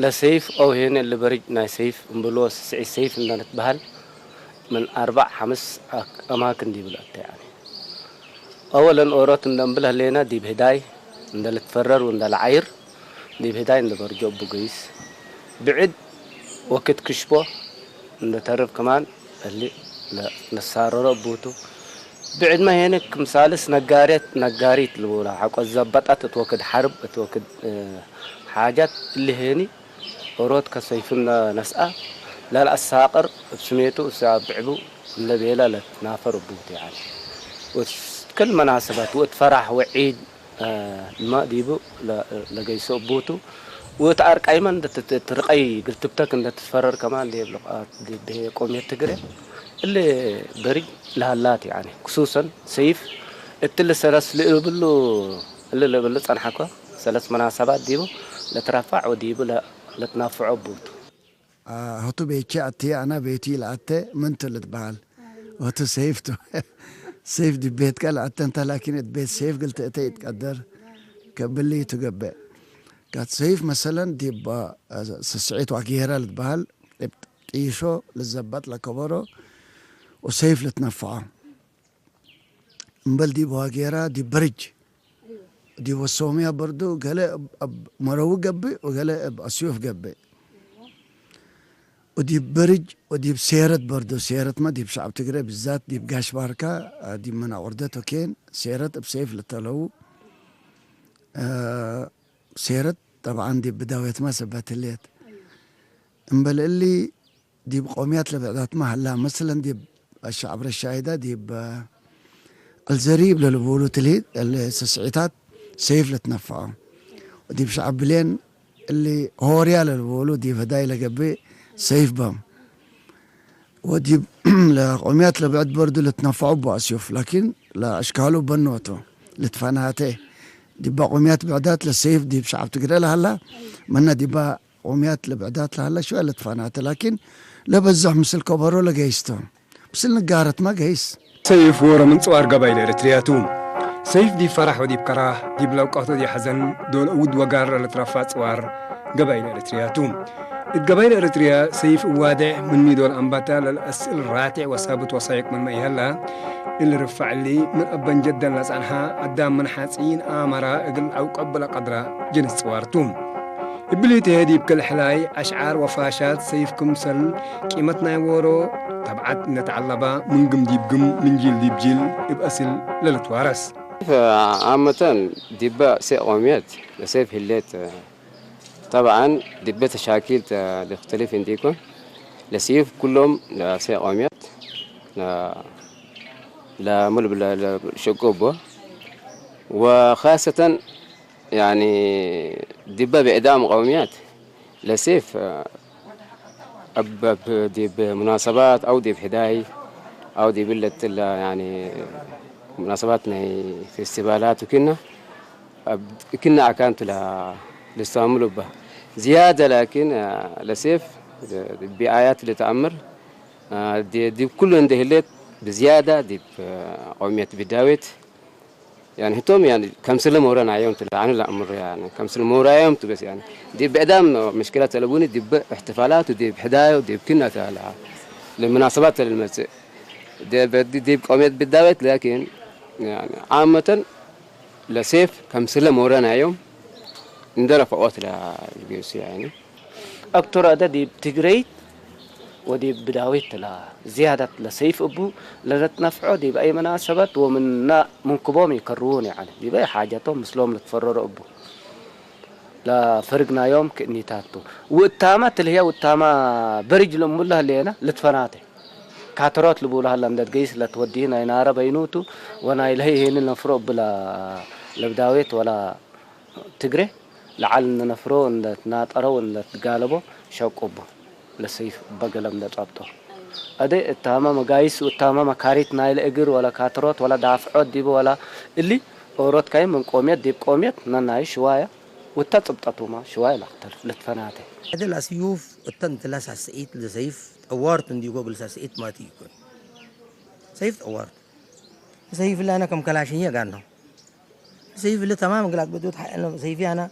ለሰይፍ አው ሄነ ለበርጅ ናይ ሰይፍ እምብሎ ስስዒ ሰይፍ እንዳነትበሃል ምን ኣርባዕ ሓምስ ኣክ-፣ ኣማክን ዲብል ኣተ ያኒ። ኣወለን ኦሮት እንደምብል ህሌና ዲብ ህዳይ እንደልትፈረር ወእንደልዓይር ዲብ ህዳይ እንደበርጆ ቡገይስ ብዕድ ወክት ክሽቦ እንደተርብ ከማን እሊ ለ-፣ ነሳረሮ ቡቱ ብዕድመ ሄነ ክምሳልስ ነጋሪት ነጋሪት ልቡላ ሓቆ ዘበጣት እትወክድ ሓርብ እትወክድ፣ እ፣ ሓጃት እሊ ሄኒ ኦሮት ከሰይፍን ነስኣ ለልኣሳቅር እብ ስሜቱ እሳ ብዕቡ እንደ ቤላ ለትናፈር ቡት ያኒ። ወት ክል መናሰባት ወት ፈራሕ ወዒድ እ፣ እማ ዲቡ ለ-፣ ለገይሶ ቡቱ ወት ኣርቃይመ እንደ ትት-፣ ትርቀይ ግልትብተክ እንደ ትፈረር ከማን ዲብ ልቃት ዲብ ቆሜት ትግሬ እለ በርጅ ለሃላት ያኒ። ክሱሰን ሰይፍ እትለ ሰለስ ልእብሉ እለ ልእብሉ ጸንሓኮ ሰለስ መናሰባት ዲቡ ለትረፋዕ ወዲቡ ለ-፣ ለትናፍዖ ቡቱ። አ፣ ሆቱ ቤቼ ኣትየ ኣና ቤቲ ለኣተ ምንቱ ልትበሃል። ሆቱ ሰይፍቱ። ሰይፍ ዲብ ቤትካ ለኣተ እንተ ላኪን እት ቤት ሰይፍ ግልተ እተ ይትቀደር ከብሊ ትገብእ። ካት ሰይፍ መሰለን ዲብ፣ አ፣ ስስዒት ዋጌራ ልትበሃል እብ ጢሾ ልዘበጥ ለከበሮ ወሰይፍ ልትነፍዖ። እምበል ዲብ ዋጌራ ዲብ በርጅ ዲብ ወሶምያ በርዱ ገለ እብ፣ እብ መረዊ ገብእ ወገለ እብ ኣስዮፍ ገብእ። ወዲብ በርጅ ወዲብ ሴረት በርዱ፣ ሴረትማ ዲብ ሸዕብ ትግረ ብዛት ዲብ ጋሽ ባርካ፣ ዲብ መናቑርደት ወኬን ሴረት እብ ሴፍ ልተለው። እ፣ ሴረት ጠብዓን ዲብ ብዳዌትማ ሰበት ህሌት። እምበል እሊ ዲብ ቆምያት ለብዕዳትማ ሀላ፣ መስለን ዲብ ሸዕብ ረሻይዳ ዲብ፣ አ፣ አልዘሪብ ለልቡሉ ትልሂት ለስስዒታት ሰይፍ ለትነፍዖ። ወዲብ ሸዕብ ብሌን እሊ ሆርያ ለልቡሉ ዲብ ህዳይ ለገብእ ሰይፍ በም። ወዲብ ለቆምያት ለብዕድ በርዱ ለትነፍዖ ቦ አስዮፍ፣ ላኪን ለአሽካሉ በኖቱ ልትፈናተ። ዲባ ቆምያት ብዕዳት ለሰይፍ ዲብ ሸዕብ ትግረ ለሀላ፣ መና ዲባ ቆምያት ለብዕዳት ለሀላ ሽወያ ለትፋናተ፣ ላኪን ለበዛሕ ምስል ከበሮ ለገይስቶ፣ ምስል ንጋረትማ ገይስ። ሰይፍ ዎሮ ምን ጽዋር ገባይል ኤረትርያቱ። ሰይፍ ዲብ ፈራሕ ወዲብ ከራህ፣ ዲብ ለውቀት ወዲብ ሐዘን፣ ዶል እውድ ወጋር ለልትረፋ ጽዋር ገባይል ኤረትርያቱ። እት ገባይል ኤረትርያ ሰይፍ እዋድዕ ምን ሚዶል አንባታ ለልአስእል ራትዕ ወሳብት ወሳይቅ ምን መኢሀላ፣ እሊ ርፋዕ እሊ ምን አበን ጀደን ለጸንሐ አዳም ምን ሐጺን አመራ እግል አውቀብ ለቀድራ ጅንስ ጽዋርቱ። እብሊት ዲብ ክል ሕላይ አሽዓር ወፋሻት ሰይፍ ክምሰል ቂመት ናይ ዎሮ ተብዓት እነተዓለባ ምን ግም ዲብ ግም ምን ጂል ዲብ ጂል እብ አስል ለልትዋረስ። አመተን ዲበ ሴ ቆምየት ለሰይፍ ህሌት ጠብዓን ዲበ ተሻኪል ተ-፣ ልክተሊፍ እንዲኮን ለሰይፍ ኩሎም ለሴ ቆምየት ለ-፣ ለሙልብ ለ-፣ ለ-፣ ሸቆቦ ወኻሰተን ያኒ ዲበ ብዕዳም ቀውምያት ለሴፍ እብ፣ እብ ዲብ ሙናሰባት አው ዲብ ሕዳይ አው ዲብ ለትለ ያኒ ሙናሰባት ናይ ፌስቲቫላት ወኪና እብ፣ እክና አካንቱ ለ-፣ ልስተማምሉ እባ ዝያደ ላኪን ለሴፍ ቢአያት ልተአምር ዲ-፣ ዲብ ኩሉ እንደ ህሌት ብዝያዳ ዲብ ቀውምየት ብዳዌት ያኒ ህቶም ያኒ ከምስለ መውረናዮም ትለ አነ ለአምሮ ያኒ ከምስለ መውራዮም ትበስ ያኒ ዲብ ብዕዳም ምሽክላት ተለቡኒ ዲብ እሕትፋላት ዲብ ሕዳዮ ዲብ ክና ተላ ለምናሰባት ተለልመጽእ ዲብ፣ ዲብ ቆሜት ብዳዌት ላኪን ያኒ ዓመተን ለሴፍ ከምስለ መውረናዮም እንደነፈቆት ለቢሲ ያኒ أكثر عدد ዲብ ትግረይት ወዲብ ብዳዊት ላ ዝያዳት ለሰይፍ እቡ ለነትነፍዖ ዲብ ኣይ መናሰበት ወምና ምንክቦም ይከርውን ያኒ ዲበይ ሓጀቶም ምስሎም ለትፈረሮ እቡ ለፈርግናዮም ክእኒታቱ ውእታማ ትልህያ ውእታማ በርጅ ለእምቡላ ህለየና ልትፈናተ ካተሮት ልቡላ ህላ እንደት ገይስ ለትወዲህ ናይ ናረ በይኑቱ ወናይ ለህይ ሄንን ለንፍሮ እብላ ለብዳዊት ወላ ትግሬ ለዓል እንነፍሮ እንደትናጠረው እንደትጋለቦ ሸቁቡ ለሰይፍ በገለም እንደጠብጦ። እደ እታማ መጋይስ እታማ መካሪት ናይለ እግር ወላ ካትሮት ወላ ዳፍዖት ዲብ ወላ እሊ ኦሮት ካይ ምን ቆሜት ዲብ ቆሜት ነናይ ሽዋያ ውታ ጽብጠቱማ ሽዋያ ላክተል ልትፈናተ። هذا السيوف التن ثلاثة سعيد لسيف طورت نديكو بالسعيد ما تيكون سيف طورت سيف لنا كم كلاشين يا قالنا سيف اللي تمام قلت بدو تحققنا سيفي أنا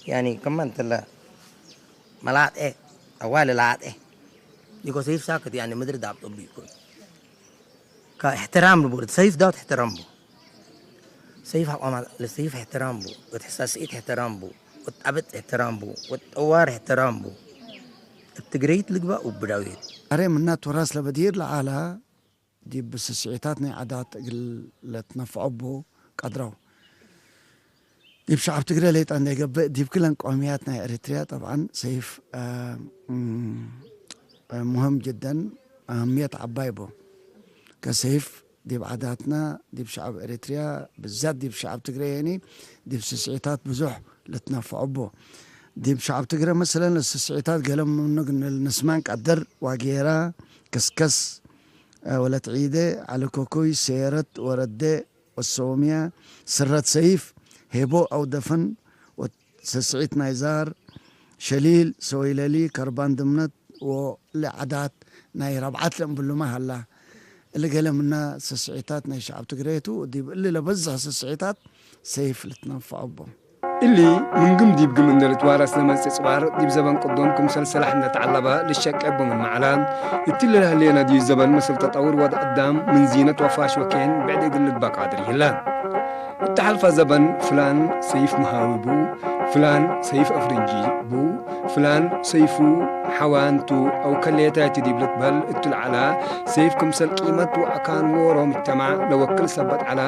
يعني كمان تلا ملات إيه أول لات إيه يكو سيف ساكت يعني مدري داب طبي يكون كاحترام لبو سيف داوت احترام بو سيف حقوما لسيف احترام بو وتحساسيت احترام بو وتعبت احترام بو وتطوار احترام بو التقريت لقبا وبداويت أري من نات وراس لبدير لعالى ዲብ ስስዒታት ናይ ዓዳት እግል ለትነፍዖ እቡ ቀድረው። ዲብ ሸዓብ ትግረ ሌጣ እንደ ገብእ ዲብ ክለን ቆምያት ናይ ኤሪትርያ ጠብዓን ሰይፍ፣ አ፣ ም፣ አ፣ ሙህም ጅደን ኣህምየት ዓባይ እቡ። ከሰይፍ ዲብ ዓዳትና ዲብ ሸዓብ ኤሪትርያ ብዛት ዲብ ሸዓብ ትግረ የኒ ዲብ ስስዒታት ብዙሕ ለትነፍዖ እቡ። ዲብ ሸዓብ ትግረ መሰለን ለስስዒታት ገለም ምኑ ግን ንስማን ቀደር ዋጌራ፣ ከስከስ፣ ወለት ዒደ፣ ዓሊ ኮኮይ፣ ሰየረት፣ ወረደ፣ ወሶምያ፣ ስረት ሰይፍ፣ ሄቦ ኣው ደፈን፣ ወሰስዒት ናይ ዛር፣ ሸሊል፣ ሰወይለሊ፣ ከርባን ድምነት፣ ወለዓዳት ናይ ረብዓት ለእምብሉማ ሃላ። እሊ ገለ ምና ሰስዒታት ናይ ሸዓብ ትግሬቱ፣ ዲብ እሊ ለበዝሕ ሰስዒታት ሰይፍ ልትነፍዖ እቦ። እሊ ምን ግም ዲብ ግም እንደ ልትዋረስ ለመጽእ ጽባር፣ ዲብ ዘበን ቅዱም ክምሰል ሰላሕ እንደ ተዓለበ ልሸቀ እቡ ምን መዓላ፣ እትሊ ለህሌና ዲዩ ዘበን ምስል ተጠውር ወድ አዳም ምን ዚነት ወፋሽ ወኬን ብዕድ እግል ልትበቃድር ይህለ። እተሓልፈ ዘበን ፍላን ሰይፍ መሃዊ ቡ፣ ፍላን ሰይፍ አፍርንጂ ቡ፣ ፍላን ሰይፉ ሓዋንቱ አው ከሌታይቱ ዲብ ልትበል እቱ ለዓላ፣ ሰይፍ ክምሰል ቂመት ወአካን ዎሮ ምጅተማዕ ለወክል ሰበት ዐላ፣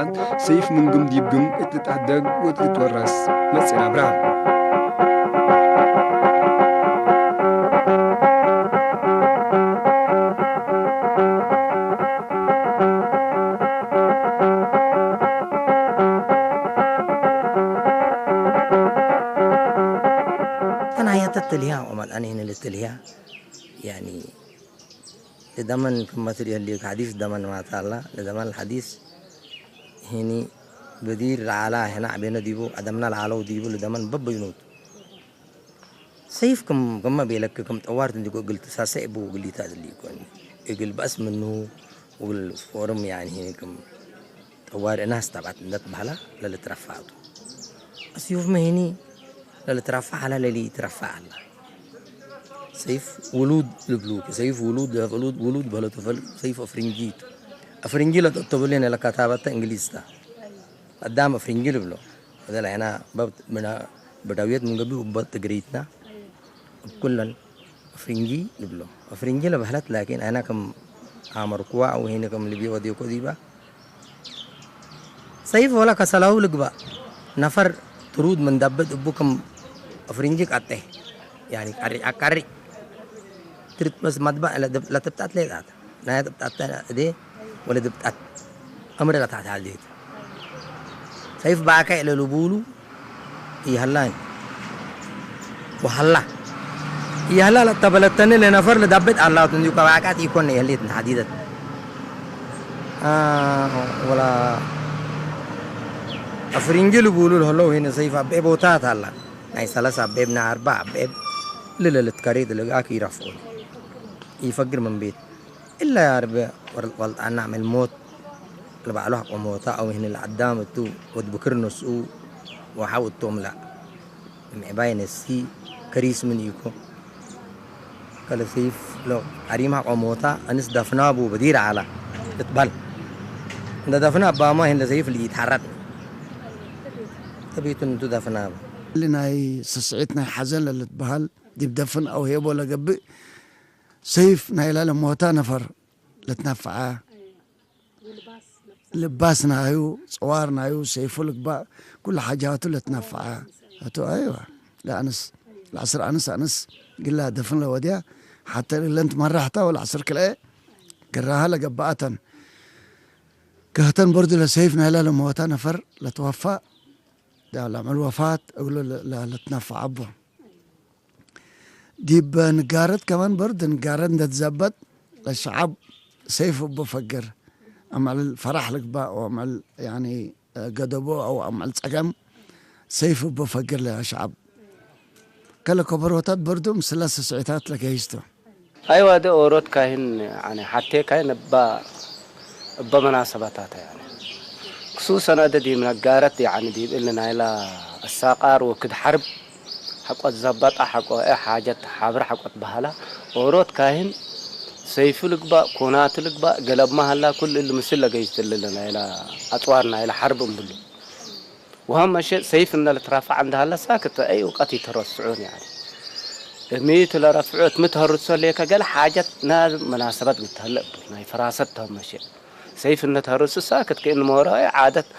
ሰይፍ ምን ግም ዲብ ግም እት ልትአደግ ወእት ልትወረስ መጽእ ናብራ። ተናየተ ትልያ ወመልአን ይህን ልትልያ ያኒ ለደመን ክመ ትልያ ሊግ ሐዲስ ደመን ማታ አላ ለደመን ሐዲስ ይህኒ በዲር ለዓላ ህና ቤነ ዲቡ አደምና ለዓለው ዲቡ ለደመን በበይኑት ሰይፍ ክም ክመ ቤለክ ክም ጠዋርት እንዲጎ እግል ትሳሰ እቡ እግል ይታዝል ይኮን እግል በእስ ምኑ እግል ፎርም ያኒ ህኒ ክም ጠዋር እናስ ተባት እንደት በህላ ለልትረፋቱ አስዩፍ መሂኒ ለልትረፋ ሐላ ለሊ ትረፋ አላ ሰይፍ ውሉድ ልብሉ ሰይፍ ውሉድ ውሉድ ውሉድ በህሎ ተፈል ሰይፍ አፍሪንጂቱ አፍሪንጂ ለጠተብልን ለካታበተ እንግሊዝታ አዳም አፍሪንጂ ልብሎ። ወደላ ሄና በብ ምና በዳውየት ምንገቢ ኡበት ትግሪትና እብ ኩለን አፍሪንጂ ልብሎ። አፍሪንጂ ለበህለት ላኪን አና ከም አመርኩዋ አው ሄነ ከም ልቢ ወዲኮ ዲባ ሰይፍ ወላ ከሰላው ልግባ ነፈር ትሩድ ምን ዳበት እቡ ከም አፍሪንጂ ቃጤ ያኒ ቃሪ አቃሪ ትርት መስ መድባ ለትብጣት ለይጣት ናይ ትብጣት እዴ ወለ ድብጣት አምረ ለታት ሀሌት ሰይፍ ባካ ኢለ ልቡሉ ይሀላኝ ወሀላ ይሀላ ለተበለተኒ ለነፈር ለዳቤት አላቱ እንዲሁ ከባቃት ይኮነ የህሌት ሐዲደት ወላ አፍሪንጂ ልቡሉ ለህለው ሄነ ሰይፍ አቤ ቦታት አላ ናይ ሰለስ አቤብ ናይ አርባ አቤብ ልለልትከሬት ለጋክ ይረፍቁ ይፈግር ምን ቤት እላ ያርበ ወልጣና ምን ሞት ለባዕሉ ሐቆሞታ አው ይህን ለአዳም እቱ ወድ ብክር ነስኡ ወሐው እቶም ላ ምዕባይ ነሲ ከሪስ ምን ኢኮ ከለ ሰይፍ ሎ አሪም ሐቆሞታ አንስ ደፍናቡ በዲር አላ እትባል እንደ ደፍና አባማ ይህን ለሰይፍ ልይትሐረድ ተቤቱን እንቱ ደፍናቡ እሊ ናይ ስስዒት ናይ ሓዘን ለልትበሃል ዲብ ደፍን ኣው ሄቦ ለገብእ ሰይፍ ናይ ላለ ሞታ ነፈር ለትነፍዓ ልባስ ናዩ፣ ጽዋር ናዩ፣ ሰይፉ ልግባእ፣ ኩሉ ሓጃቱ ለትነፍዓ። እቱ ኣይዋ፣ ለኣንስ፣ ለዓስር ኣንስ ኣንስ፣ ግላ ደፍን ለወድያ፣ ሓተ ለንት መራሕታ ወላ ዓስር ክልኤ፣ ግራሃ ለገባኣተን። ገህተን በርዱ ለሰይፍ ናይላ ለመወታ ነፈር ለትወፋ፣ ዳ ለምዕል ወፋት፣ እግሉ ለ-፣ ለ-፣ ለትነፍዓ ኣቦ። ዲብ ንጋረት ከማን በርድ ንጋረት እንደ ትዘበጥ ለሸዓብ ሰይፍ እቦ ፈግር። ኣምዕል ፈራሕ ልግባእ ወኣምዕል ያኒ ገደቦ ኣው ኣምዕል ጸገም ሰይፍ እቦ ፈግር ለሸዓብ። ከለ ከበሮታት በርዱ ምስላ ስስዒታት ለገይስቶ። ኣይዋ ደ ኦሮት ካይን ያኒ ሓቴ ካይን እባ እባ መናሰባታት ያኒ ክሱ ሰነደ ዲብ ነጋረት ያኒ ዲብ እል ናይላ እሳቃር ወክድ ሓርብ ሓቆት ዘባጣ ሓቆ እ ሓጀት ሓብር ሓቆት በሃላ ኦሮት ካይን ሰይፉ ልግባእ ኮናቱ ልግባእ ገለብ መሃላ ኩል እል ምስል ለገይስ ትልል ናይላ ኣጽዋር ናይላ ሓርብ እምብሉ። ወሃም መሸ ሰይፍ እንደ ልትራፋዕ እንደሃለ ሳክት ኣይ እውቀት ይተረስዑን ያኒ እሚት ለረፍዑት ምትሀርሶ ሌከ ገለ ሓጀት ና መናሰበት ግተህለ እብል ናይ ፈራሰት ተመሸ ሰይፍ እነተሀርሱ ሳክት ክእን ሞሮ ኣይ ዓደት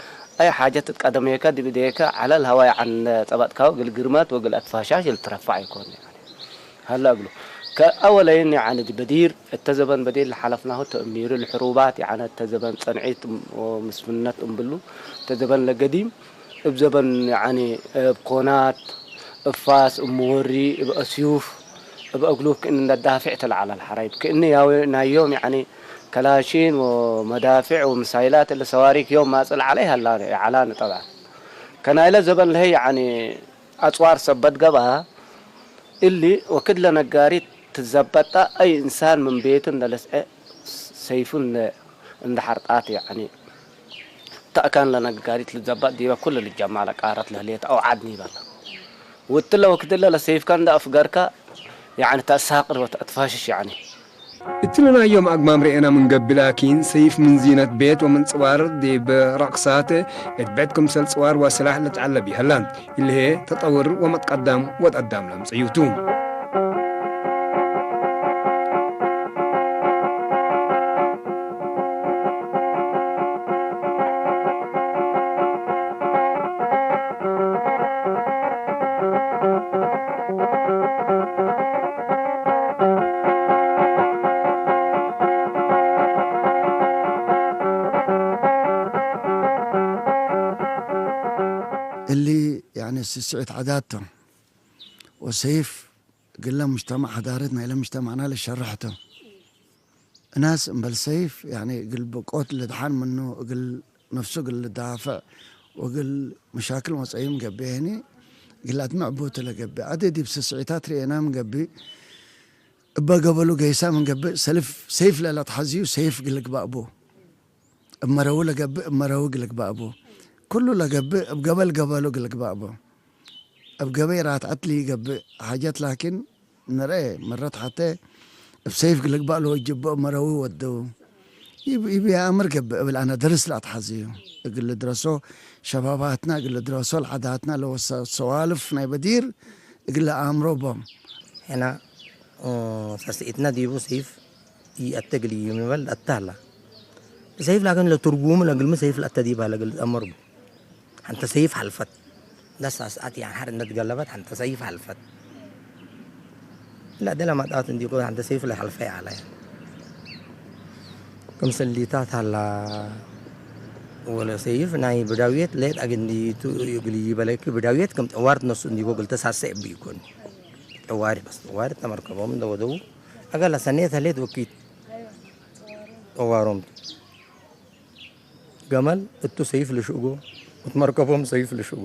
ኣይ ሓጀት ቀደሜከ ዲብዴከ ዓለል ሀዋይ ዓን ጸበጥካው ግል ግርመት ወግል ኣትፋሻሽ ልትረፋዕ ይኮን ያኒ። ሀላ እግሉ ከአወለይን ያኒ በዲር እተ ዘበን በዲር ለሓለፍናሁ ተእሚሩ ለሕሩባት ያኒ እተ ዘበን ጸንዒት ምስፍነት እምብሉ እተ ዘበን ለገዲም እብ ዘበን ያኒ እብ ኮናት እብ ፋስ እብ ምወሪ እብ ኣስዩፍ እብ ኣግሉብ ክእን እንደ ዳፊዕ ተለዓለ ለሓራይብ ክእን ያው ናዮም ያኒ ከላሺን ወመዳፊዕ ወምሳይላት እለ ሰዋሪክ ዮም ማጽእ ለዓለ ይሃላ ይዓላን ጠብዓን ከናይለ ዘበን ለሀ ያኒ ኣጽዋር ሰበት ገብኣ እሊ ወክድ ለነጋሪት ትዘበጣ ኣይ እንሳን ምን ቤቱ እንደ ለስዐ ሰይፉ እንደ እንደ ሓርጣት ያኒ ተእካን ለነጋሪት ልዘበጥ ዲበ ኩሉ ልጀማ ለቃረት ለህሌት ኣው ዓድኒ ይበላ ውትለ ወክድለ ለሰይፍካ እንደ ኣፍገርካ ያኒ ተእሳቅር ወተእትፋሽሽ ያኒ። እትለ ናዮም ኣግማም ርኤና ምን ገብእ ላኪን፣ ሰይፍ ምን ዚነት ቤት ወምን ጽዋር ዲብ ረቅሳት እት ብዕድ ክምሰል ጽዋር ወስላሕ ለትዐለብ ይሀላ። እልሄ ተጠውር ወመትቀዳም ወትአዳም ለምጽዩቱ። እሊ ያኒ ስስዒት ዓዳት ቶም ወሰይፍ ግለ ሙጅተማዕ ሓዳረት ናይለ ሙጅተማዕና ለሸርሕ ቶም። እናስ እምበል ሰይፍ ያኒ እግል ብቆት ልድሓን ምኑ እግል ነፍሱ እግል ልዳፍዕ ወእግል መሻክል ወጸይም ገብእ ህኒ እግል ኣድምዕ ቡት ለገብእ ኣደ ዲብ ስስዒታት ርኤና ምገብእ እበ ገበሉ ገይሳ ምንገብእ ሰልፍ ሰይፍ ለለትሓዝዩ ሰይፍ ግልግባእ ቡ እብ መረዊ ለገብእ እብ መረዊ ግልግባእ ቡ ኩሉ ለገብእ እብ ገበል ገበሉ ግልግባእ ቡ እብ ገበይ ራትዐት ሊገብእ ሓጀት ላኪን ንርኤ መረት ሓተ እብ ሰይፍ ግልግባእ ለወጅቦ እብ መረዊ ወደው ኢብ ኢብ የአምር ገብእ እብል አነ ደርስ ለአትሓዝዩ እግል ልድረሶ ሸባባትና እግል ልድረሶ ለዓዳትና ለወሰ ሰዋልፍ ናይ በዲር እግል ለአምሮ ቦም። ሕና ሳስዒትና ዲቡ ሰይፍ ይአተ እግል ይምበል አተ ሀላ። ሰይፍ ላኪን ለትርጉሙ ለእግልሚ ሰይፍ ለአተ ዲብ ሀለ እግል ልትአመር ቡ። ሐንተ ሰይፍ ሐልፈት። ለሳስዐት ያኒ ሐር እንደ ትገለበት ሐንተ ሰይፍ ሐልፈት። ለአደ ለመጣት እንዲኮ ሐንተ ሰይፍ ለሐልፈ ያለ። ክምሰል ሊታት ሀላ ወለ ሰይፍ ናይ ብዳውየት ሌት አግንዲቱ እግል ይበለኪ ብዳውየት ክም ጠዋርት ነሱ እንዲኮ እግል ተሳሰ እብ ይኮን። ጠዋሪ በስ ጠዋሪ ተመርከቦም ለወደው አገላ ሰኔት ሀሌት ወኪት ጠዋሮም ገመል እቱ ሰይፍ ልሽእጎ እት መርከቦም ሰይፍ ልሽእጎ።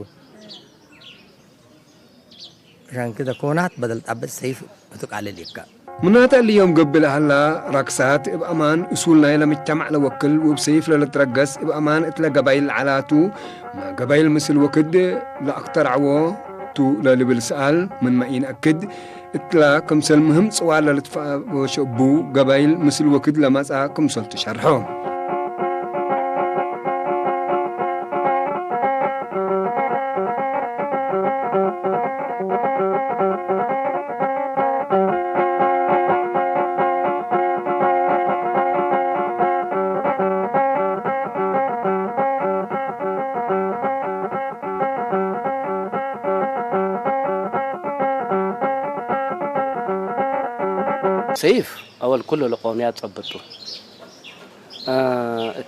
ዐሻን ክደ ኮናት በደል ጣብዕ ሰይፍ እቱ ቃልል ይከ። ምናተ እሊ ዮም ገብእ ለሀላ ራክሳት እብ አማን እሱል ናይለ ምጅተማዕ ለወክል ወእብ ሰይፍ ለልትረገስ እብ አማን እትለ ገባይል ለዐላቱ፣ ማ ገባይል ምስል ወክድ ለአክተርዐዎ ቱ ለልብል ሰኣል ምንመ ኢነአክድ፣ እትላ ክምሰል ምህም ጽዋር ለልትፈወሸ እቡ ገባይል ምስል ወክድ ለመጽአ ክምሰል ትሸርሖ። ሰይፍ ኣወል ኩሉ ለቆምያ ጸብጡ። እ፣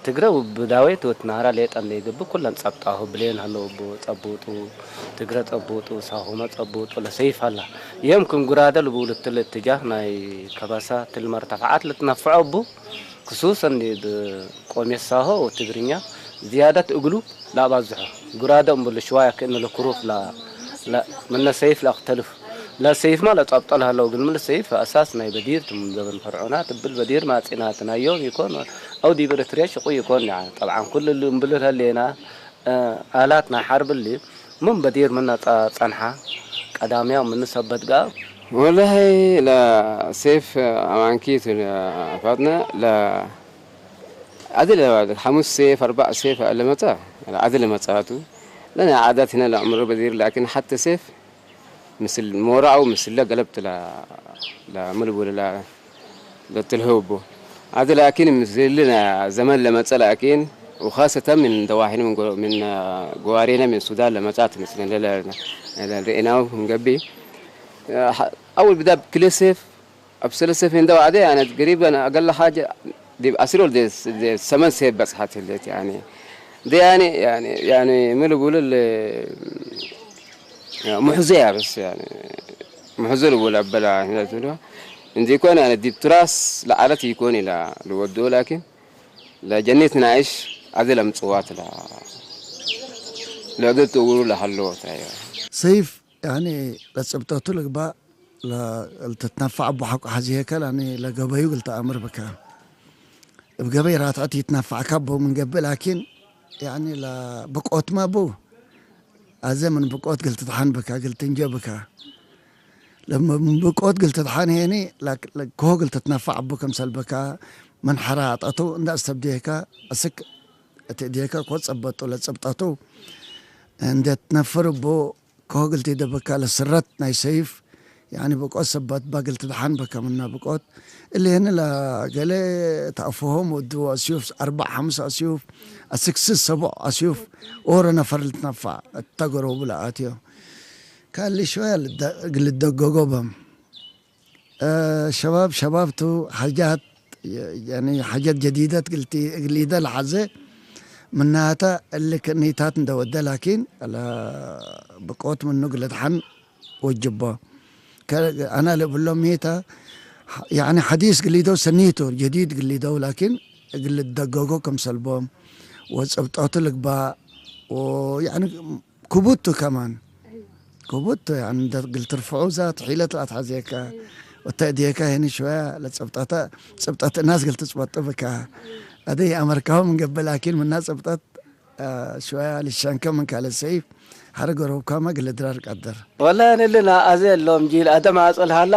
ትግረ ብዳዌት ወትናህራ ሌጠን ለይግብ ኩለን ጸብጣሁ ብሌን ሃለውቡ ጸብጡ፣ ትግረ ጸብጡ፣ ሳሆመ ጸብጡ ለሰይፍ ሃላ። የም ክም ጉራደ ልብሉ ትል እትጃህ ናይ ከበሳ ትል መርተፍዓት ልትነፍዖ እቡ ክሱሰን ብቆሜት ሳሆ ወትግርኛ ዝያደት እግሉ ላባዝሖ። ጉራደ እምብሉ ሽዋያ ክእነ ለኩሩፍ ላ-፣ ላ-፣ ምነ ሰይፍ ላክተልፍ። ለሰይፍ ማ ለጸብጠል ሃለው ግን ምል ሰይፍ ኣሳስ ናይ በዲር ትም ዘበን ፈርዖና ትብል በዲር ማጺናት ናዮም ይኮን። ኣው ዲብ ኤርትርያ ሽቁ ይኮን። ያ ጠብዓን ኩሉ እምብል ሀሌና፣ እ፣ ኣላት ናይ ሓርብ እሊ ምን በዲር ምነ ጸ-፣ ጸንሓ ቀዳምያው ምን ሰበት ጋር። ወላሂ ለሰይፍ ኣማንኪት ፋጥነ ለ-፣ ኣድለ ሓሙስ ሴፍ፣ ኣርባዕ ሴፍ ለመጻ፣ ኣድለ መጻቱ። ለና ዓዳት ህና ለዕምሮ በዚር ላኪን ሓተ ሴፍ ምስል ሞራው ምስለ ገለብት ለ-፣ ለምልቡ ለ-፣ ለትልህቡ። ኣድ ላኪን ምስል ዘመን ለመጸ ላኪን وخاصة من دواحينا من جو-، من جوارينا من السودان ለመጻት ምስል ለ-፣ ለ-، ርኢናው ንገቢ። ኣውል ብዳ ክልተ ሴፍ ኣብ ሰለስተ ፊን ደው ዓደ፣ ያነ፣ ገሪብ፣ ያነ፣ ኣገለ ሓጀ ዲብ ኣስር ወልደ ሰመን ሴፍ በጽሓት ህሌት፣ ያነ። ደ፣ ያነ፣ ያነ፣ ያነ፣ ምን ልቡል ል-፣ ሙሕዘያ በስ፣ ያነ፣ ሙሕዘ ልቡል ኣበላ ህለት ብሎ። እንዲ ኮን፣ ያነ፣ ዲብ ትራስ ለዓለት ይኮን ኢላ ልወዶ፣ ላኪን ለጀኔት ናይሽ ኣዘ ለምጽዋት ላ ለእግል ትእውሩ ለሃለወት፣ ኣዮ። ሰይፍ፣ ያኒ፣ ለጽብጠቱ ልግባእ፣ ለ-፣ ልትትነፋዕ እቡ ሓቁ ሓዚሄከ፣ ላኒ ለገበዩ ግል ተኣምር ብካ። እብ ገበይ ራትዐት ይትነፋዕካ እቡ ምን ገብእ፣ ላኪን፣ ያኒ፣ ለብቆትማ እቡ፣ ኣዘ ምን ብቆት ግል ትትሓን ብካ፣ ግል ትንጀ ብካ። ለምን ብቆት ግል ትትሓን ሄኒ፣ ለ-፣ ለኮ ግል ትትነፋዕ እቡ ከምሰል ብካ፣ ምን ሐራ ኣጠቱ እንዳ እስተብዴካ፣ እስክ እቲ እዴካ ኮ ጸበጡ ለጽብጠቱ፣ እንደ ትነፍር እቡ፣ ኮግልቲ ደበካ ለስረት ናይ ሰይፍ፣ ያኒ ብቆት ሰባት ባግልቲ ደሓን በካ ምና ብቆት፣ እሊ ህኒ ለገለ ተኣፍሆም ወዱ ኣስዩፍ፣ ኣርባዕ ሓምስ ኣስዩፍ፣ ኣስክስ ሰቡዕ ኣስዩፍ፣ ኦረ ነፈር ልትነፋዕ፣ እተገረቡ ለኣትዮ። ካሊ ሽወያ ልደ-፣ ልደገጎ በም። እ፣ ሸባብ፣ ሸባብ ቱ ሓጃት፣ ያኒ ሓጃት ጀዲደት ግልቲ፣ እግሊደ ለሓዘ ምናታ እሊ ክእኒታት እንደወደ፣ ላኪን፣ ለ-፣ ብቆት ምኑ ግልድሓን ወጅቦ። ከ-፣ ኣና ልብሎ ሜታ፣ ያኒ ሓዲስ ግሊደው ሰኒቱ፣ ጀዲድ ግሊደው፣ ላኪን እግል ደገጎ ከም ሰልቦም፣ ወጸብጠቱ ልግባእ፣ ወ-፣ ያኒ ክቡቱ ከማን። ክቡቱ፣ ያኒ፣ እንደ ግል ትርፍዑ ዛት ሒለት ላትሓዜካ። ወተ እድየካ ሄኒ ሽወያ ለጸብጠተ፣ ጸብጠት እናስ ግል ትጽበጡ ብካ። ኣደ የኣመርካሁ ምን ገብእ፣ ላኪን ምና ጸብጠት፣ አ፣ ሽወያ ልሻንከ ምን ካለ ሰይፍ፣ ሐረ ገሮብካማ ግል ድራር ቀደር። ወላ ንልና ኣዘ የሎም ጂል ኣደም ኣጽል ሃላ።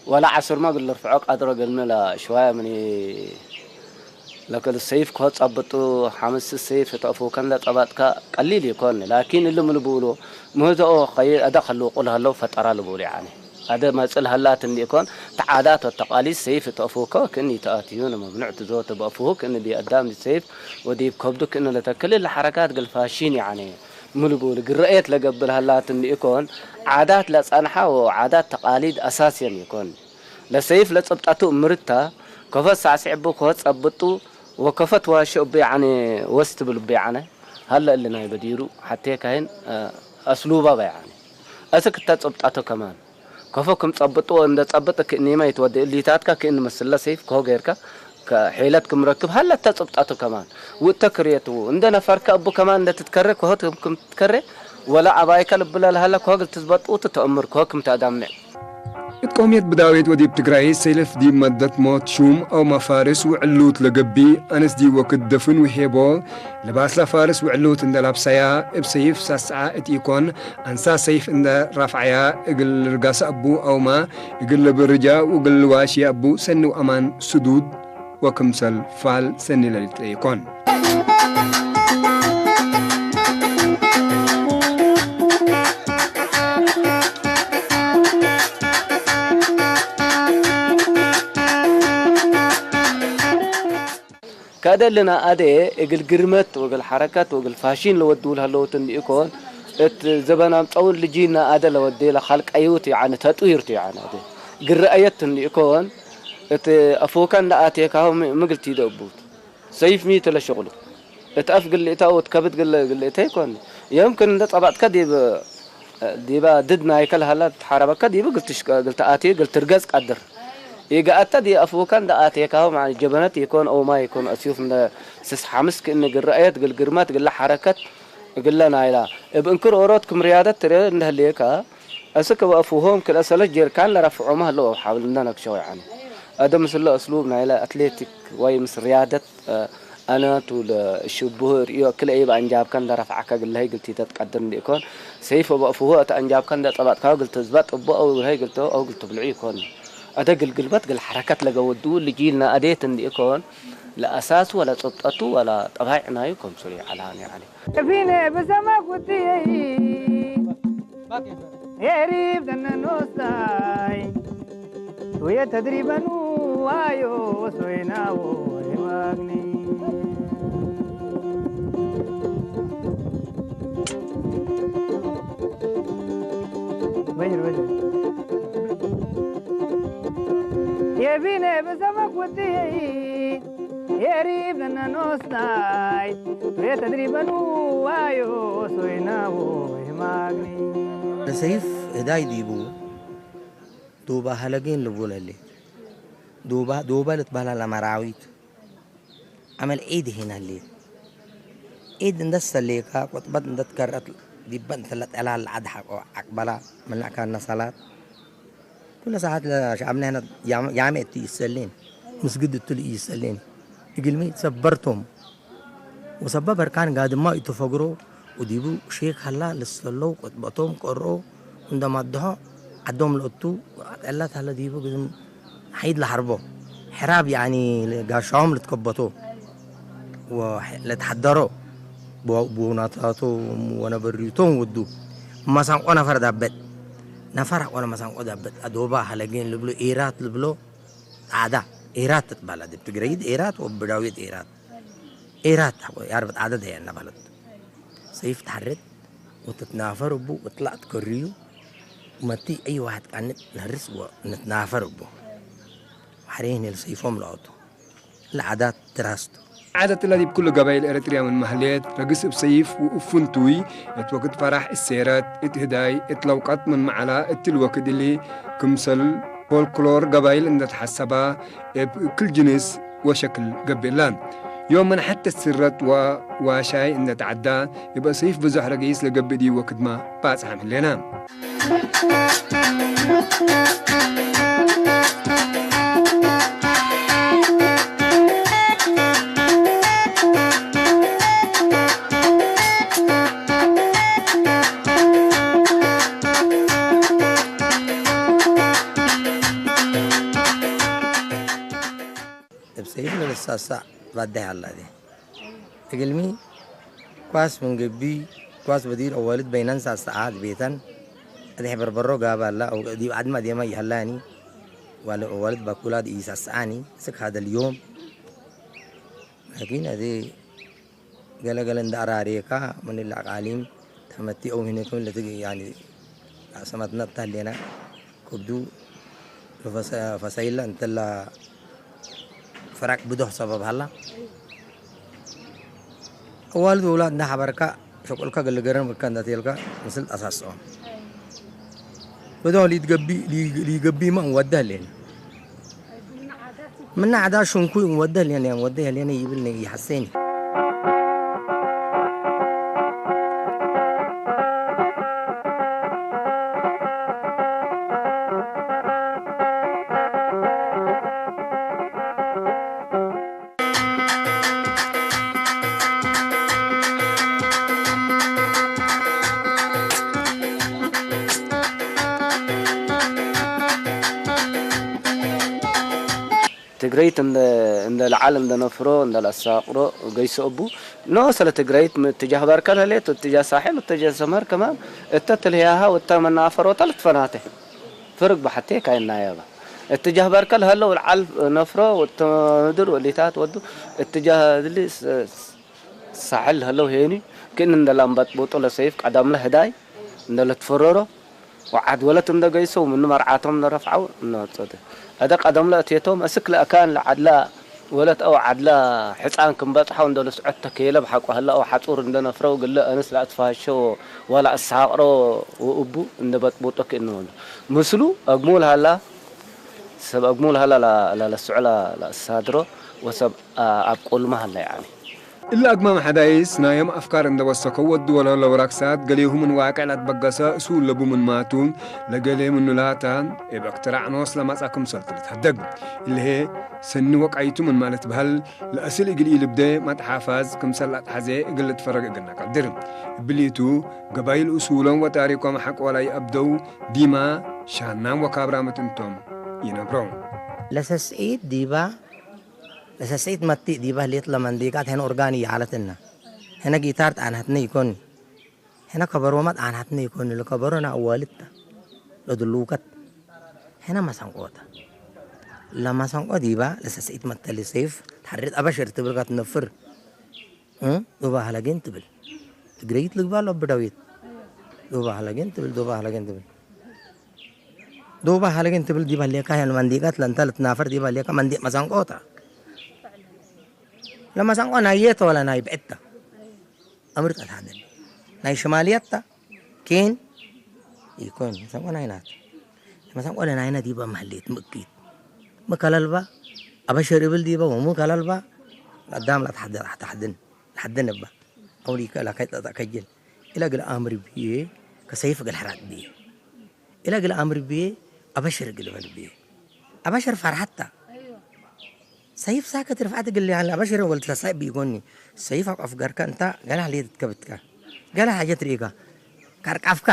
ወላ ዓስርማ ግል ርፍዖ ቀድሮ ገልመላ ሽወያ ምኒ ለከል ሰይፍ ኮ ጸብጡ ሓምስ ሰይፍ ተፉ ከንደ ጸባጥካ ቀሊል ይኮን። ላኪን እልም ልብሉ ምህዘኦ ኸይ ኣደ ከልውቁ ለሃለው ፈጠራ ልብሉ ያኒ። ኣደ መጽል ሃላት እንዲኮን ተዓዳት ወተቃሊድ ሰይፍ ተፉ ኮ ክን ይተኣትዩ ንመምኑዕ ትዞ ተበፉ ክን ዲ ኣዳም ሰይፍ ወዲብ ከብዱ ክን ለተክል ለሐረካት ገልፋሽን ያኒ። ምልቡል ግረኤት ለገብር ሃላት እንዲኮን ዓዳት ለጸንሓ ወዓዳት ተቃሊድ ኣሳስየን ይኮን። ለሰይፍ ለጸብጣቱ እምርታ፣ ከፈት ሳዕሲዕ እቡ ከፈት ጸብጡ፣ ወከፈት ዋሽ እቡ ያዕኒ ወስት ብል እቡ ያዕነ፣ ሃለ እሊ ናይ በዲሩ፣ ሓቴ ካህን፣ እ፣ ኣስሉባ በ ያዕኒ። እስክ እተ ጸብጣቱ ከማን፣ ከፈ ክም ጸብጡ እንደ ጸብጥ ክእኒማ ይትወደ እሊታትካ ክእኒ መስለ ሰይፍ ከሆ ገይርካ፣ ከ-፣ ሒለት ክምረክብ ሃለ እተ ጸብጣቱ ከማን፣ ውእተ ክርየትዉ፣ እንደ ነፈርካ እቡ ከማን እንደ ትትከረ፣ ከሆ ክም ትትከረ፣ ወላ ኣባይካ ልብላ ለሃለ ከሆ ግል ትዝበጡ ትተእምር ከሆ ክም ተዳምዕ። እት ቆምየት ብዳዌት ወዲብ ትግራይ ሰይለፍ ዲብ መደት ሞት ሹም አው መፋርስ ውዕሉት ለገቢ፣ ኣነስ ዲብ ወክድ ደፍን ውሄቦ፣ ለባስላ ፋርስ ውዕሉት እንደ ላብሳያ፣ እብ ሰይፍ ሳስዓ እት ኢኮን፣ ኣንሳ ሰይፍ እንደ ራፍዓያ፣ እግል ርጋሳ እቡ አውማ፣ እግል ለብርጃ ውግል ልዋሽያ እቡ ሰኒ ወአማን ስዱድ ወክምሰል ፋል ሰኒ ለልጠ ኢኮን። ደልና ኣደ እግል ግርመት ወግል ሓረከት ወግል ፋሽን ለወድውል ሀለውት እንዲእኮን እት ዘበን ኣምጠውን ልጂና ኣደ ለወዴ ለኻልቀዩት ያዕኒ ተጥዊርቱ ያዕኒ ኣደ ግረአየት እንዲእኮን እት ኣፎካ እንዳ ኣቴካሁ ምግልቲ ይደቡት ሰይፍ ሚ ተለሸቁሉ እት ኣፍ ግልእታ ወት ከብት ግለ ግልእታ ይኮን የምክን እንደ ጸባጥካ ዲብ ዲባ ድድ ናይከ ለሃላ ትሓረበካ ዲብ ግልትሽቀ ግልተኣቴ ግልትርገጽ ቀድር ኢገኣታ ዲ ኣፍወካ እንደ ኣቴካሁ ማዕኒ ጀበነት ይኮን ኦማ ይኮን ኣስዩፍ እንደ ስስ ሓምስ ክእኒ ግረአየት ግልግርማት ግለ ሓረከት ግለ ናይላ እብ እንክር ኦሮት ክም ርያደት ትረ እንደህልየካ እስክ በእፍሆም ክልአሰለት ጀርካን ለረፍዖማ ህለው ኣብ ሓብል እንደ ነክሸው ያዕኒ ኣደ ምስለ እስሉብ ናይላ ኣትሌቲክ ወይ ምስ ርያደት ኣናቱ ለሽቡህ ርእዮ ክልኤ በአንጃብከን ለረፍዓከ ግለሀይ ግልቲተት ቀድር እንዲእኮን ሰይፍ ወበእፍሁ እተ አንጃብከን ለጠባጥካው ግልትዝበጥ እቦ አው ግልሀይ ግልቶ አው ግልትብልዑ ይኮን። አደ ግልግልበት ግል ሐረከት ለገወዱ ልጂልና አዴት እንዲእኮን ለአሳስ ወለ ጽብጠቱ ወለ ጠባይዕናዩ ከምስሉ ይዓልሃን ያዕኒ። ፊነ ብሰማ ጉድየይ ኤሪብ ደነኖስታይ ቱየ ተድሪበኑ ዋዮ ወሶይናዎ ሪዋግኒ በይር በይር የቢነ ብሰመኩትይ የሪብ ነኖስታይ ቱየ ተድሪበኑ ዋዮ ሶይናዎ ሪዋግኒ ሰይፍ ህዳይ ዲቡ ዱባ ሀለጌን ልቡን ህሌት። ዱባ፣ ዱባ ልትበህላ ለመራዊት። አመል ዒድ ሂን ህሌት። ዒድ እንደት ሰሌካ፣ ቁጥበት እንደት ከረት፣ ዲበ እንተ ለጠላ ለዓድ ሐቆ አቅበላ፣ ምናእካነ ሰላት። ኩለ ሰዓት ለሸዓብና ህነ ያመ፣ ያመ እቱ ይሰሌን፣ ምስግድ እቱ ልኢይሰሌን። እግልሚ ሰበርቶም። ወሰበብ እርካን ጋድማ ኢትፈግሮ ወዲቡ ሼክ ሀላ ልሰለው ቁጥበቶም ቀርኦ እንደማድሖ ዓዶም ለእቱ ጠላት ሀለ ዲቡ ግዝም ሐይድ ለሐርቦ ሕራብ ያኒ ጋሻዎም ልትከበቶ ለትሐደሮ ቡናታቶም ወነበሪቶም ወዱ መሳንቆ ነፈር ዳበጥ ነፈር ሐቆነ መሳንቆ ዳበጥ አዶባ ሀለጌን ልብሎ ኢራት ልብሎ ጣዳ ኢራት ትትባላ ድብ ትግረይድ ኢራት ወብዳዊት ኢራት ኤራት ያርበት ዓደድ እያ እናባለት ሰይፍ ትሓርድ ወትትናፈር እቡ ወትላእ ትከርዩ መቲ እይ ዋሕድ ቃንጥ ነርስ ወንትናፈር እቡ ዋሕሬን ሰይፎም ለኣቱ ለዓዳት ትራስቱ ዓደት ለዲብ ኩሉ ገባይል ኤረትርያ ምን ማህሌት ረግስ እብ ሰይፍ ወእፉንቱይ እት ወክድ ፈራሕ እሴረት እት ህዳይ እት ለውቀት ምን መዓላ እትል ወክድ እሊ ክምሰል ፎልክሎር ገባይል እንደ ተሐሰባ እብ ክል ጅንስ ወሸክል ገብእ እላ። ዮም ምን ሐተ ስረት ወዋሻይ እንደ ተዐዳ እብ አሰይፍ ብዙሕ ረገይስ ለገብእ ዲ ወክድማ ባጽሐም ህሌና። እብ ሰይፍ ለልሳሳዕ ባዳይ ሀላ እግልሚ ኳስ ምን ግቢ ኳስ በዲር አዋልድ በይነን ሳሳዓት ቤተን እድሕ በርበሮ ጋባ አላ ዲብ ዓድማ ዴማ ይሀላኒ ዋለ አዋልድ ባኩላ ኢሳሳዓኒ እስክ ሀደ ልዮም ላኪን አዜ ገለ ገለ እንዳ አራሬካ ምን ለአቃሊም ተመቲ አው ህኔኩም ለትግ ያኒ ሰመትነት ተህሌና ክብዱ ፈሰይለ እንተላ ፈራቅ ብዶህ ሰበብ ሀላ አዋልድ ወውላድ እንዳ ሐበርካ ሸቁልካ ገልገረን ብካ እንዳ ቴልካ ምስል ጠሳስኦም ብዶህ ሊትገቢ ሊገቢማ እንወደ ህሌና ምና ዓዳ ሽንኩይ እንወደ ህሌና እንወደ ህሌና ይብል ይሐሴኒ ትግረይት እንደ ለዓል እንደ ነፍሮ እንደ ለአሳቅሮ ገይሶ እቡ ኖ ስለ ትግረይት ትጃህ ባርከል ህሌት ትጃህ ሳሕል ትጃህ ሰመር ከማን እተ ትልህያሃ ወተ መናፈሮታ ልትፈናተ ፍርግ በሐቴ ካይናየባ اتجاه بركة الهلو العلف نفرو والتمدر والليتات ودو اتجاه اللي س- س- ساحل هلو هيني كن اندلان بطبوطو لسيف قدم له هداي اندل تفررو وعد ولت اندقيسو من مرعاتهم نرفعو نوصده. هذا قدم له اتيتهم اسك لأكان لعدلا ولت او عدلا حصان كم بطحو اندل سعود تكيله بحقو هلا او حطور اندل نفرو قل له انس لا اتفاشو ولا اساقرو وابو اندل بطبوطو كنون. ምስሉ ኣግሙል ሃላ ሰብ ኣግሙል ሃላ ላ- ላ- ለስዑላ ለእሳድሮ ወሰብ ኣ- ኣብ ቆልማ ሃላ ያኒ እለ አግማም ሐዳይስ ናዮም አፍካር እንደ ወሰከው ወዱ ወለለው ራክሳት ገሌሁ ምን ዋቅዕ ላትበገሰ እሱ ለቡ ምን ማቱ ለገሌ ምኑ ላታ እብ እክትራዕ ኖስ ለማጻ ክምሰል ትልትሐደግ። እልሄ ሰኒ ወቃይቱ ምን ማለት በህል ለአስል እግል ኢልብደ ማትሓፋዝ ክምሰል ላትሐዜ እግል ልትፈረግ እግልና ቀድር። እብሊቱ ገባይል እሱሎም ወታሪኮም ሐቆ ወላይ አብደው ዲማ ሻናም ወካብራምት እንቶም ይነብረው። ለሰስዒት ዲባ ለሰስዒት መቲእ ዲባ ህሌት ለመንዲቃት ሄነ ኦርጋን እያለትና ሄነ ጊታር ጣናትነ ይኮኒ ሄነ ከበሮማ ጣናትነ ይኮኒ ለከበሮና አዋልታ ለድሉውቀት ሄነ መሰንቆታ ለመሰንቆ ዲባ ለሰስዒት መተሊ ሰይፍ ተሐሪት አበሽር ትብልካ ትነፍር እ? ዶባ ሀለጌን ትብል ትግረይት ልግባ ኣሎ ብዳዊት ዶባ ሀለጌን ትብል ዶባ ሀለጌን ትብል ዶባ ሀለጌን ትብል ዲባ ሌካ ያን መንዲቀት ለንተ ልትናፈር ዲባ ሌካ መንዲቅ መሰንቆታ ለመሰንቆ ናየተ ወላ ናይ ብዕታ አምርቀት ሀደን ናይ ሽማልያታ ኬን ይኮን መሰንቆ ናይናት መሰንቆ ለናይና ዲባ ማህሌት ምእኪት ምከለልባ አበሸር እብል ዲባ ወምከለልባ ቀዳም ላትሐደ ላትሐድን ላትሐድን እባ አውሊከ ላካይ ጠጠ ከጅል ኢለ ግል አምር ብዬ ከሰይፍ ግል ሐራቅ ብዬ ኢለ ግል አምር ብዬ አበሸር ግል በል ብዬ አበሸር ፈርሐታ ሰይፍ ሳከት ርፍዓት ግል ያለ አበሸር ወልድ ተሳይ ብይጎኒ ሰይፍ አቋፍ ገርከ እንታ ገላ ሌት ከብትካ ገላ ሐጀት ርኢካ ቀርቃፍካ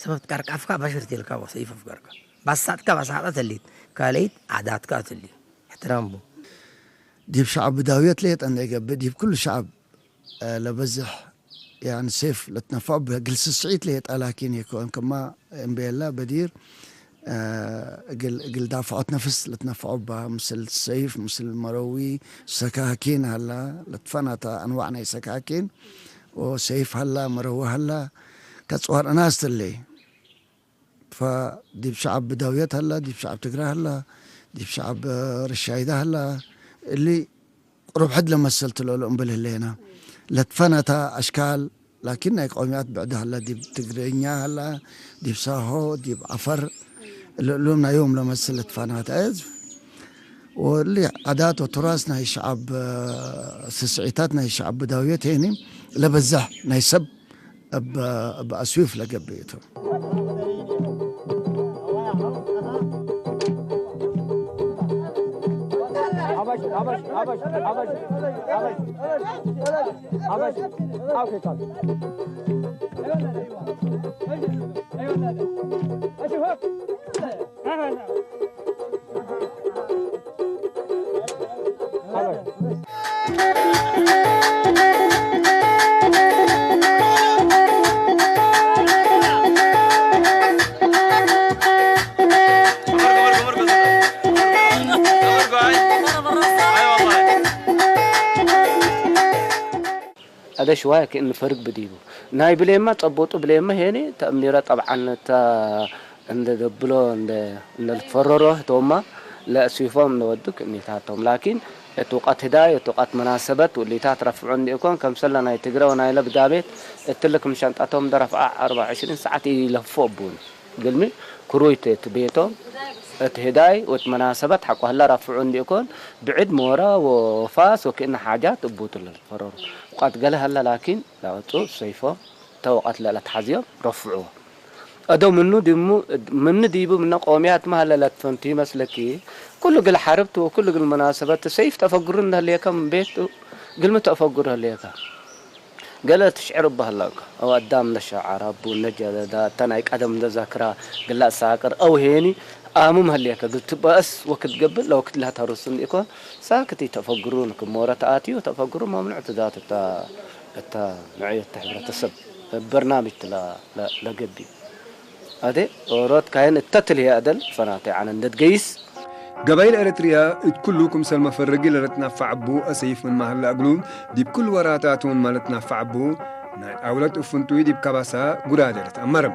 ሰበብ ቀርቃፍካ አበሸር ቴልካ ሰይፍ አፍገርካ ባሳጥካ ባሳጣ ተሊት ካልይት ዓዳትካ ተሊ እሕትራም ቡ ዲብ ሸዓብ ዳውየት ሌጠ እንደ ገብእ ዲብ ኩሉ ሸዓብ ለበዝሕ ያን ሴፍ ለትነፋዕ ብግል ስስዒት ለየጣ ላኪን የከወን ከማ እምበየላ በዲር እግል እግል ዳፍዖት ነፍስ ለትነፋዑ ባ ምስል ሰይፍ ምስል መረዊ ሰካኪን ሀላ ለትፈናታ አንዋዕ ናይ ሰካኪን ወሰይፍ ሀላ መረዊ ሀላ ከጽዋር እናስ ትለይ ፈዲብ ሸዓብ ዳውየት ሀላ ዲብ ሸዓብ ትግራ ሀላ ዲብ ሸዓብ ርሻይዳ ሀላ እሊ ቁሩብ ሕድ ለመሰል ትለሎ እምብል ህሌና። ለትፈነታ አሽካል ላኪን ናይ ቀውምያት ብዕድ ሀላ፣ ዲብ ትግርኛ ሀላ፣ ዲብ ሳሆ፣ ዲብ ዐፈር፣ እሎም ናዮም ለመስል ለትፈናተ። ወእሊ ዓዳት ወቱራስ ናይ ሸዓብ ስስዒታት ናይ ሸዓብ ብዳውየት ሄኒ ለበዛሕ ናይ ሰብ እብ እብ አስዊፍ ለገብእ እቱ። አደ ሽዋይ ከእን ፈርግ ብዲቡ ናይ ብሌማ ጸቦጡ ብሌማ ሄኒ ተእሚረ ጠብዓን ተ እንደ ደብሎ እንደ እንደ ልትፈረሮ ህተውማ ለእስዊፎም ንወዱ ክእኒታቶም ላኪን እትውቀት ህዳይ እትውቀት መናሰበት ውሊታት ረፍዑ እንዲእኮን ከምሰለ ናይ ትግረ ወናይ ለብዳቤት እትልክ ምሸንጣቶም ደረፍዓ አርባ ዕሽሪን ሰዓት ይለፎ ቡን ግልሚ ክሩይ ት ቤቶም እት ህዳይ ወት መናሰበት ሐቆ ህላ ረፍዑ እንዲእኮን ብዕድ ሞራ ወፋስ ወክእነ ሓጃት እቡት ለልፈረሩ። ውቃት ገለ ሀለ ላኪን ላወጡ ሰይፎም ተወቀት ለለትሓዝዮም ረፍዑዎ። እዶ ምኑ ድሙ ምኑ ዲቡ ምነ ቆምያት ማህለ ለትፈንቱ ይመስለኪ። ኩሉ ግል ሐርብት ወኩሉ ግል መናሰበት ሰይፍ ተፈግሩ እንደህልየከ ምን ቤት ግልሚ ተፈግሩ ህልየከ። ገለ ትሽዕር እባ ህላከ። አው አዳም ነሸዓር አቡ ነጀለዳ እተ ናይ ቀደም እንደዛክራ ግላ ሳቅር አው ሄኒ አሙም ህልየከ ግል ትበእስ ወክትገብእ ለወክት ለተሩስ እንዲኮ ሳክት ተፈግሩ ንክሞረ ተአትዩ ተፈግሩ መምኑዕ ትዛት እታ እታ ንዕየት ሕብረተሰብ በርናምጅ ትላ ለገብዩ። አደ ኦሮት ካይን እተ ትልሄ አደል ፈናተ ዓነ እንደትገይስ ገባይል ኤረትርያ እት ኩሉ ክምሰል መፈረጊ ለልትናፋዕ እቡ አሰይፍ ምን ማህላ እግሉ፣ ዲብ ኩሉ ወራታት እውን መልትናፋዕ እቡ፣ ናይ አውለት እፍንቱይ ዲብ ከባሳ ጉዳደ ልትአመር።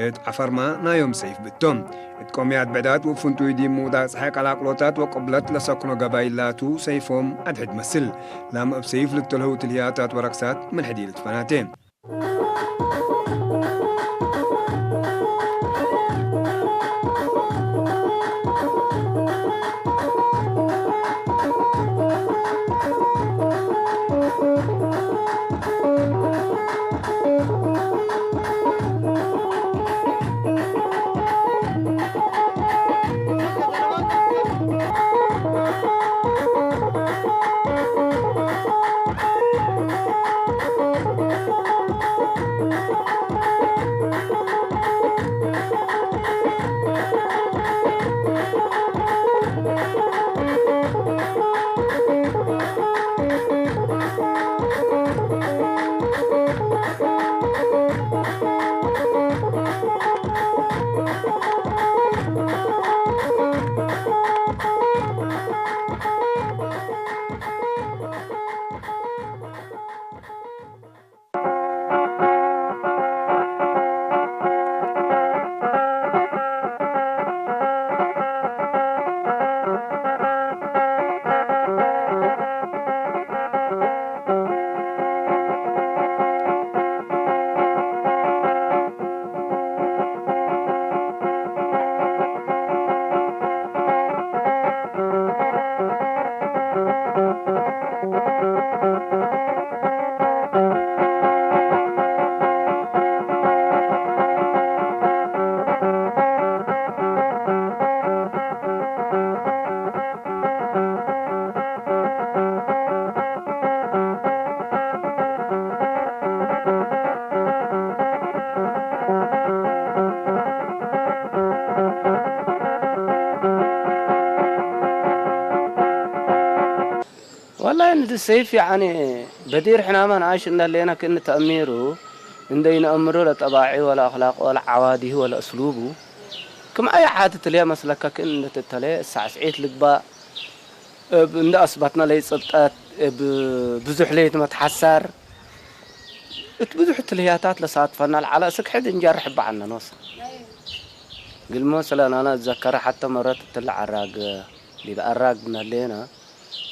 እት ዐፈርማ ናዮም ሰይፍ ብእቶም። እት ቆምያት ብዕዳት ወእፍንቱይ ዲብ ምውዳቅ ጸሓይ ቀላቅሎታት ወቅብለት ለሰክኖ ገባይል ላቱ ሰይፎም አድሕድ መስል። ላም እብ ሰይፍ ልትልህው ትልህያታት ወረክሳት ምን ሕዲ ልትፈናቴ። والله እንዲ ሰይፍ ያዓኒ በዲር ሕናማ ንኣሽ እንዳለየና ክእን ተኣሚሩ እንደይነእምሩ ለጠባዒ ወለ ኣኽላቁ ወለ ዓዋዲሁ ወለ እስሉቡ ክም ኣይ ዓዲ ትልያ መስለካ ክእን እንደተተለ ሳዕስዒት ልግባእ እብ እንደ ኣስባትና ለይጽብጠት እብ ብዙሕ ለይት መትሓሳር እት ብዙሕ ትልህያታት ለሳትፈና ለዓለ እስክ ሕድ እንጃርሕ በዓልና ንወስድ። ግልሞ ስለናና እዘከረ ሓተ መረት እትለ ዓራግ ዲብ ኣራግ ነሌና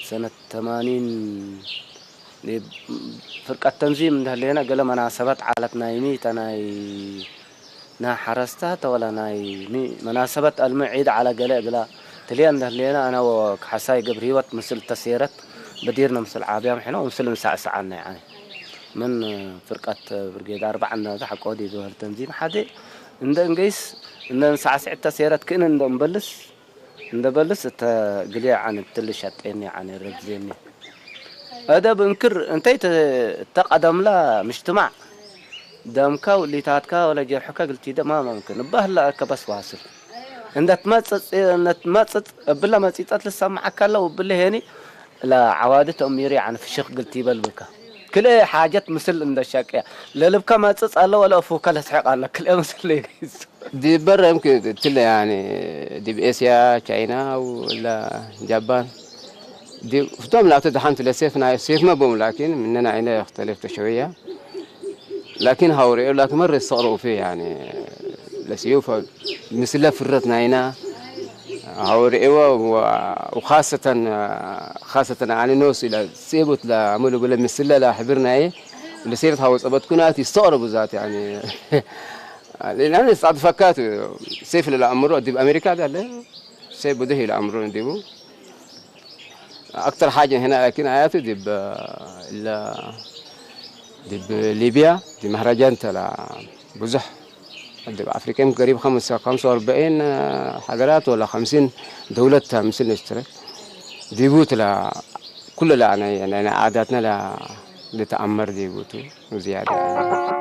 ሰነት ተማኒን ዲብ ፍርቀት ተንዚም እንደህሌና ገለ መናሰበት ዓለት ናይ ሚተ ናይ ናይ ሓረስታ ተወለ ናይ ሚ መናሰበት ኣልሚ ዒድ ዓለ ገለ እግላ ትልየ እንደህሌና ኣነ ወክሓሳይ ገብረ ህይወት ምስል ተሴረት በዲርና ምስል ዓብያም ሕነ ወምስል ምሳዕሰዓና ያዓኒ ምን ፍርቀት ብርጌድ ኣርባዕ እናዛ ሓቆ ዲብ ዝወህል ተንዚም ሓደ እንደ እንገይስ እንደ ንሳዕስዕ ተሴረት ክእን እንደ እምበልስ እንደ በልስ እተ ግልያ ዓን ትልሽ ኣጤኒ ዓን ረግዜኒ። እደ ብንክር እንተይ ተ-፣ ተቀደምላ ምጅትማዕ ደምካ ውሊታትካ ወለ ጀርሕካ ግልቲ ደማ መምክን እባህላ ከበስ ዋስል። እንደ ትመጽጽ፣ እንደ ትመጽጽ እብለ መጺጸት ልሰማዓካ ኣለ ወብለ ሄኒ ለዓዋዲ ተእሚሪ ዓን ፍሽኽ ግልቲ ይበል ብካ። ክልኤ ሓጀት ምስል እንደ ሸቅያ ለልብካ መጽጽ ኣለ ወለ እፉካ ለስሕቅ ኣለ ክልኤ ምስል ለይገይዝ። ዲብ በረ እምክ ትለ ያኒ ዲብ ኤስያ ቻይና ወላ ጃባን ዲብ ፍቶም ላተ ደሓን ትለ ሴፍ ናይ ሴፍ መቦም ላኪን ምነና አይነ يختلف شوية لكن هاوري لكن مرة استغربوا فيه يعني ለሲዩ ፈ ምስለ ፍረት ናይና هاوري و وخاصة خاصة أنا نوس إلى سيبت لا ملو بلا مسلة لا حبرنا إيه لسيرة هاو صبت كنات يستغربوا ذات يعني لأن أنا استعد فكات سيف للأمر دي بأمريكا ده له سيف بده الأمر ديبو أكتر حاجة هنا لكن آياته دي ب ال دي بليبيا دي مهرجان تلا بزح دي بأفريقيا قريب خمسة خمسة وأربعين حضارات ولا خمسين دولة مثل نشترك ديبو تلا كل لا أنا يعني أنا عاداتنا لا لتأمر ديبو تو زيادة يعني.